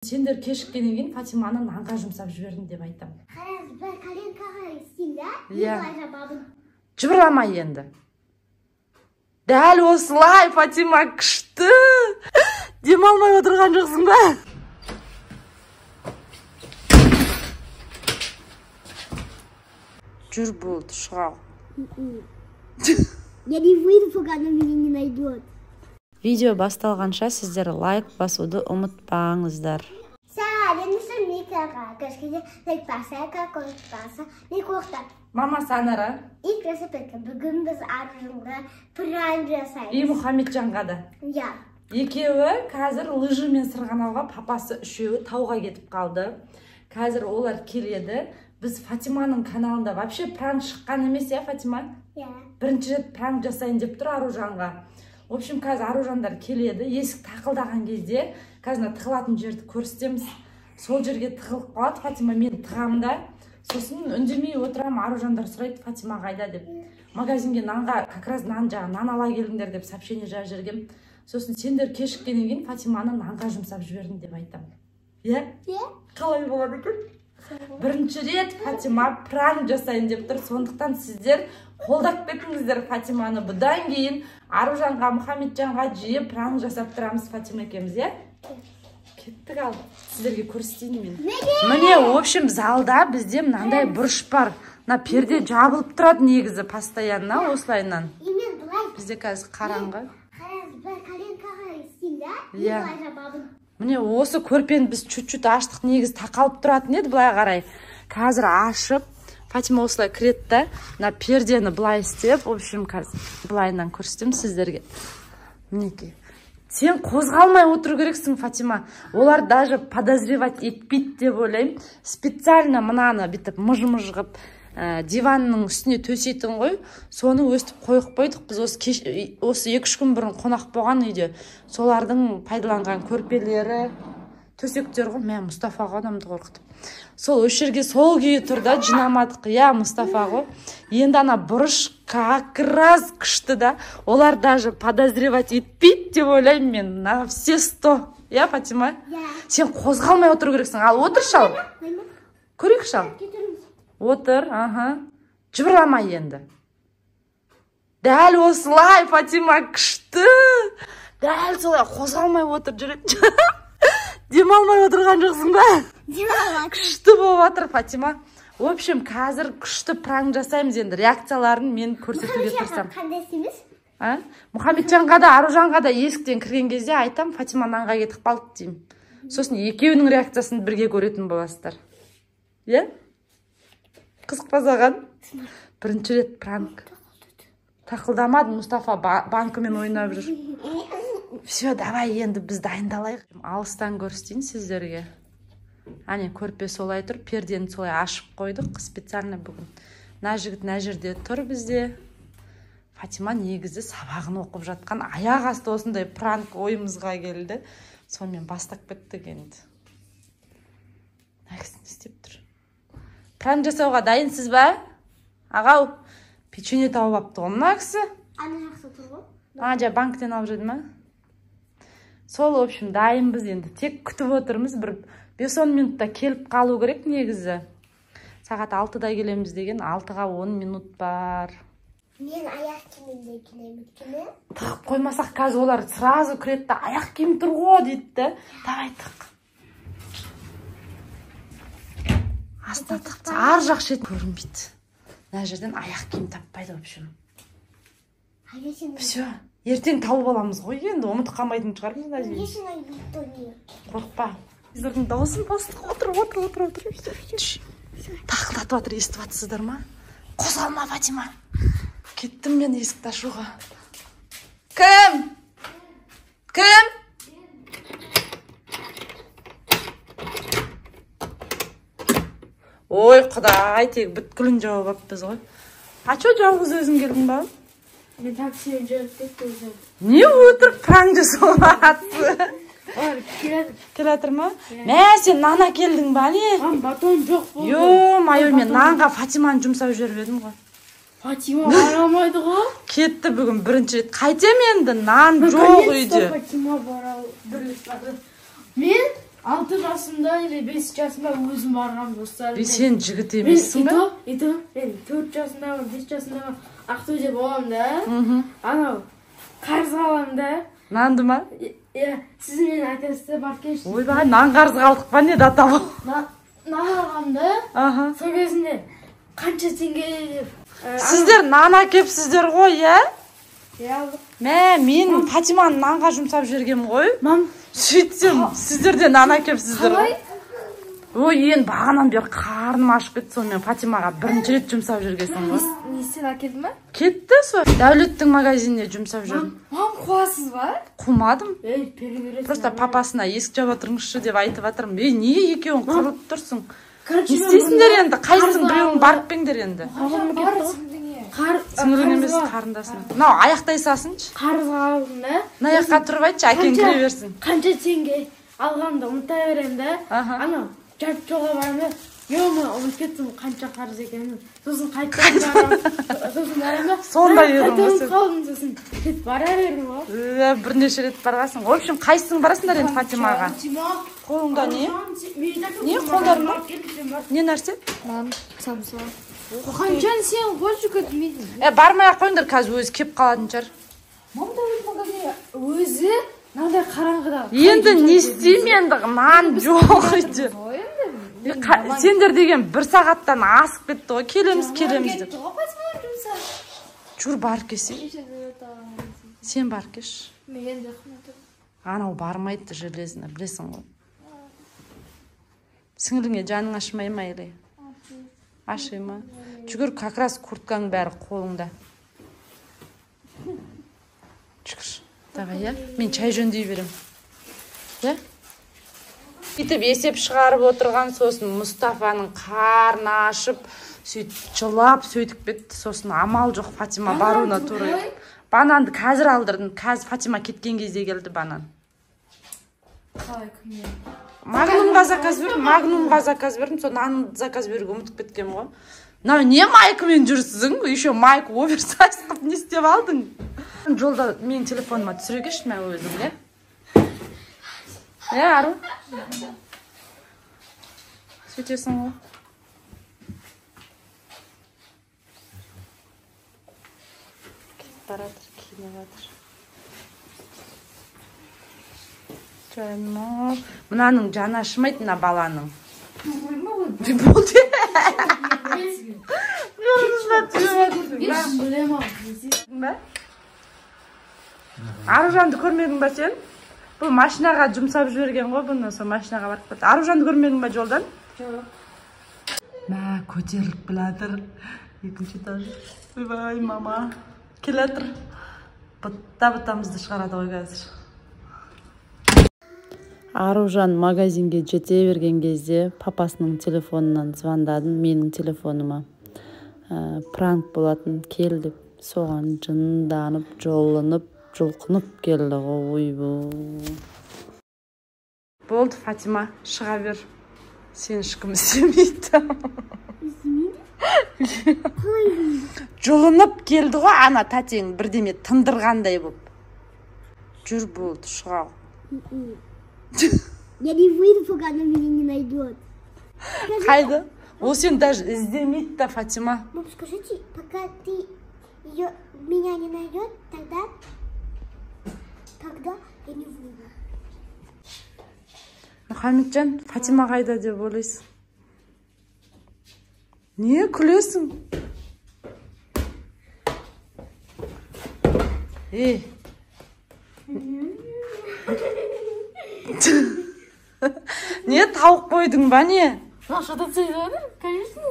Сендер кешіккеннен кейін Фатиманы нанға жұмсап жібердім деп айтамын. Қараңыз, бір коленкаға істеймін да, Иә. Былай жабамын. Жыбырлама енді. Дәл осылай, Фатима, күшті. Демалмай отырған жоқсың ба? Жүр болды, шығал. Я не выйду, пока она меня не найдет. Видео басталғанша сіздер лайк басуды ұмытпаңыздар. Мама Санара. И красотка. Бүгін біз Аружанға пранк жасаймыз. И Мұхамеджанға да. Иә. Екеуі қазір лыжымен сырғанауға, папасы үшеуі тауға кетіп қалды. Қазір олар келеді. Біз Фатиманың каналында вообще пранк шыққан емес, иә, Фатима? Иә. Бірінші рет пранк жасайын деп тұр Аружанға. В общем, қазір Аружандар келеді. Есік тақылдаған кезде, қазір мына тығылатын жерді көрсетеміз. Сол жерге тығылып қалады Фатима, мен тығамын да. Сосын үндемей отырамын, Аружандар сұрайды, Фатима қайда деп. Магазинге нанға, как раз нан жаңа, нан ала келіңдер деп сообщение жазып жібергем. Сосын сендер кешіккеннен кейін Фатиманы нанға жұмсап жібердім деп айтамын. Иә? Иә. Қалай болады екен? Бірінші рет Фатима пранк жасайын деп тұр. Сондықтан сіздер қолдап кетіңіздер Фатиманы. Бұдан кейін Аружанға, Мұхамеджанға жиі пранк жасап тұрамыз Фатима екеуміз, иә? Кеттік ал, сіздерге көрсетейін мен. Міне, в общем, залда бізде мынандай бұрыш бар. Мына перде жабылып тұрады негізі постоянно осылайынан. Бізде қазір қараңғы. Иә. Міне осы көрпені біз чуть-чуть аштық, негізі тақалып тұратын еді былай қарай. Қазір ашып, Фатима осылай кіреді да, мына пердені былай істеп, в общем, қазір былайынан көрсетемін сіздерге. Мінекей. Сен қозғалмай отыру керексің, Фатима. Олар даже подозревать етпейді деп ойлаймын. Специально мынаны бүйтіп мыж-мыж қылып, диванның үстіне төсейтін ғой. Соны өстіп қойып қойдық. Біз осы 2-3 күн бұрын қонақ болған үйде. Солардың пайдаланған көрпелері, төсектер ғой. Мә, Мұстафа ғой адамды қорқытып. Сол осы жерге сол күйі тұр да, жинамадық. Иә, Мұстафа ғой. Енді ана бұрыш как раз күшті да. Олар даже подозревать етпейді деп ойлаймын мен. На все 100. Иә, Фатима? Иә. Сен қозғалмай отыру керексің. Ал отыршы ал. Көрейікші ал. Отыр, аха. Жыбырлама енді. Дәл осылай, Фатима, күшті. Дәл солай қозғалмай отыр жүрек. Демалмай отырған жоқсың ба? Демалмай. Күшті болып жатыр, Фатима. В общем, қазір күшті пранк жасаймыз енді. Реакцияларын мен көрсетуге тырысамын. Қандай істейміз? А? Мұхамеджанға да, Аружанға да есіктен кірген кезде айтам, Фатима нанға кетіп қалды деймін. Сосын екеуінің реакциясын бірге көретін боласыздар. Иә? Қызық па саған? Бірінші рет пранк. Тақылдамады, Мұстафа банкімен ойнап жүр. Все, давай енді біз дайындалайық. Алыстан көрсетейін сіздерге. Әне, көрпе солай тұр, пердені солай ашып қойдық специально бүгін. Мына жігіт мына жерде тұр бізде. Фатима негізі сабағын оқып жатқан, аяқ асты осындай пранк ойымызға келді. Сонымен бастап кеттік енді. Мына кісі не істеп тұр? Пранк жасауға дайынсыз ба? Ағау, печенье тауып алыпты ғой мына кісі. Ана жақсы тұр ғой. А, жаңа банктен алып жүрді ма? Сол, в общем, дайынбыз енді. Тек күтіп отырмыз. Бір 5-10 минутта келіп қалу керек негізі. Сағат 6-да келеміз деген, 6-ға 10 минут бар. Мен аяқ киімімді киемін, өйткені Тығып қоймасақ қазір олар сразу кіреді да, аяқ киім тұр ғой дейді да. Давай тық. Астына тық, ар жақ шет көрінбейді. Мына жерден аяқ киім таппайды, в общем. Все, ертең тауып аламыз ғой енді, ұмытып қалмайтын шығармыз, надеюсь. Қорықпа. Сіздердің дауысын бастық. Отыр, отыр, отыр, отыр. Тақылдатып жатыр, естіп жатсыздар ма? Қозғалма, Фатима. Кеттім мен есікті ашуға. Кім? Кім? Ой, Құдай, тек бүткілін жауып алыппыз ғой. А чё жалғыз өзің келдің ба? Мен таксимен жүріп кеттім өзім. Не өтірік пранк жасап жатсың? Олар келеді. Келе жатыр ма? Мә, сен нан әкелдің ба, не? Мам, батон жоқ болды. Ё-моё, мен нанға Фатиманы жұмсап жіберіп едім ғой. Фатима бара алмайды ғой. Кетті бүгін бірінші рет. Қайтем енді, нан жоқ үйде. Фатима бара бір рет барды. Мен 6 жасымда или 5 жасымда өзім барғам достар. Сен жігіт емессің ба? Мен 4 жасымда, 5 жасымда Ақтөбеде боламын да. Анау қарызға аламын да. Нанды ма? Иә, сіз мені айтасыз барып келші. Ойбай, нан қарызға алдық па не дата бұл? Нан алғам да. Сол кезінде қанша теңге деп. Сіздер нан әкепсіздер ғой, иә? Иә. Мә, мен Фатиманы нанға жұмсап жібергенмін ғой. Мам, сөйтсем, сіздер де нан әкепсіздер ғой. Ой, енді бағанан бері қарным ашып кетті, сонымен Фатимаға бірінші рет жұмсап жүргесің ғой. Несен әкелді ма? Кетті сол. Дәулеттің магазиніне жұмсап жүрдім. Мам, қуасыз ба? Қумадым. Просто папасына есік жаба тұрыңызшы деп айтып жатырмын. Ей, неге екеуің қырылып тұрсың? Не істейсіңдер енді? Қайсың біреуің барып пеңдер енді? Сіңілің емес, қарындасың. Мынау аяқтай салсыншы. Қарызға алдым да. Мына жаққа тұрып айтшы, әкең кіре берсін. Қанша теңге алғанымды ұмыта беремін да. Анау жарты жолға барамын да, ё-моё, ұмытып кеттім қанша қарыз екенін. Сосын қайтадан барамын. Сосын барамын да. Сондай едің ғой сен. Қалдым сосын. Сөйтіп бара бердім ғой. Бірнеше рет барғансың. В общем, қайсың барасыңдар енді Фатимаға? Қолыңда не? Не қолдарыңда? Не нәрсе? Нан, самса. Қаншаны сен қойшы көтмейді. Бармай ақ қойыңдар, қазір өзі кеп қалатын шығар. Мам да өз магазинге өзі мынандай қараңғыда. Енді не істеймін енді, нан жоқ үйде. Сендер деген бір сағаттан асып кетті ғой, келеміз, келеміз деп. Жүр, барып келсей. Сен барып келші. Анау бармайды железно, білесің ғой. Сіңіліңе жаның ашымай ма или? Ашай ма? Жүгір, как раз курткаң бәрі қолыңда. Жүгір, давай, иә? Мен чай жөндей берем. Иә? Сөйтіп есеп шығарып отырған, сосын Мұстафаның қарны ашып, сөйтіп жылап, сөйтіп кетті. Сосын амал жоқ, Фатима баруына тура. Бананды қазір алдырдым. Қазір Фатима кеткен кезде келді банан. Қалай, кімнен? Магнумға заказ бердім, Магнумға заказ бердім, сол нанды заказ беруге ұмытып кеткенмін ғой. Мынау не майкамен жүрсің? Еще майка оверсайз қылып не істеп алдың? Жолда менің телефоныма түсіре келші мә өзің, иә? Иә, Ару? Сөйтесің ғой. Кетіп баратыр, киініп жатыр. Жаным, мынаның жаны ашымайды, мына баланың. Болды. Аружанды көрмедің ба сен? Бұл машинаға жұмсап жіберген ғой бұны, сол машинаға барып кетті. Аружанды көрмедің ба жолдан? Жоқ. Мә, көтеріліп келатыр. Екінші этаж. Ойбай, мама. Келатыр. Бұта-бұтамызды шығарады ғой қазір. Аружан магазинге жете берген кезде папасының телефонынан звондадым, менің телефоныма. Пранк болатын, кел деп, соған жынданып, жолынып, жұлқынып келді ғой, ойбу. Болды, Фатима, шыға бер. Сен ешкім іздемейді. Жұлынып келді ғой, ана тәтең бірдеме тындырғандай боп. Жүр, болды, шыға. Я не выйду, пока она меня не найдет. Қайда? Ол сен даже іздемейді да, Фатима. Мам, скажите, пока ты ее, меня не найдет, тогда я не выйду. Мұхамеджан, Фатима қайда деп ойлайсың? Не күлесің? Ей. Не тауық қойдың ба не? Конечно.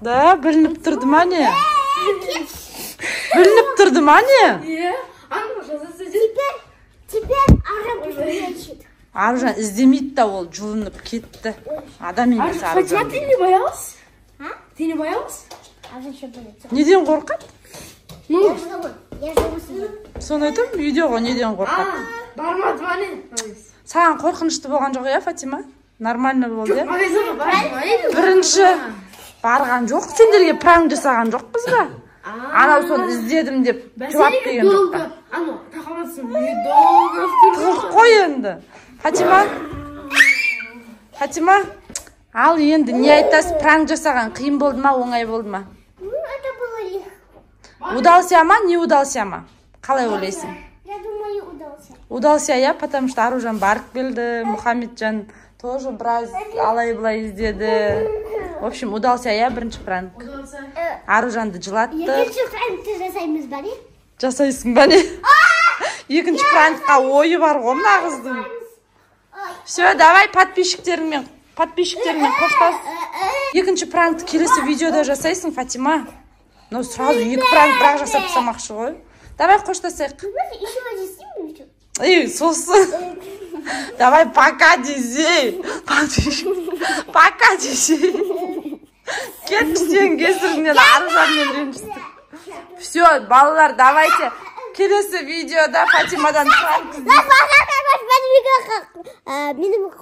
Да, білініп тұрды ма не? Білініп тұрды ма не? Иә. Теперь Аружан ищет. Аружан іздемейді да, ол жұлынып кетті. Адам емес Аружан. Фатима, ты не боялась? А? Ты не боялась? Неден қорқады? Я живу с ним. Соны айтамын, үйде ғой, неден қорқады? Бармады ма не? Саған қорқынышты болған жоқ, иә, Фатима? Нормально болды, иә? Магазинге барды ма енді? Бірінші барған жоқ, сендерге пранк жасаған жоқпыз ба? Анау соны іздедім деп жауап берген жоқ па? Анау, тақаматсың, долго Тығылып қой енді. Фатима, Фатима, ал енді не айтасыз? Пранк жасаған қиын болды ма, оңай болды ма? Ну, это было легко. Удался ма, не удался ма, қалай ойлайсың? Я думаю, удался. Удался, иә, потому что Аружан барып келді, Мұхамеджан тоже біраз алай былай іздеді. В общем, удался, иә, бірінші пранк. Аружанды жылаттық. Екінші пранкті жасаймыз ба, не? Жасайсың ба, не? Екінші пранкқа ойы бар ғой мына қыздың. Все, давай, подписчиктеріңмен қоштас. Екінші пранкті келесі видеода жасайсың, Фатима. Ну, сразу екі пранк бірақ жасап тастамақшы ғой. Давай, қоштасайық. Еще один снимем еще. Ей, сосын. Давай, пока десей. Пока десей. Кетші, сенің кесіріңнен Аружанмен ренжістік. Все, балалар, давайте келесі видеода Фатимадан пранк. Лайк менің, лайк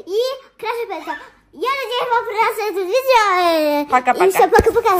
и красный. Я надеюсь, вам понравилось это видео. Пока-пока. И все, пока-пока.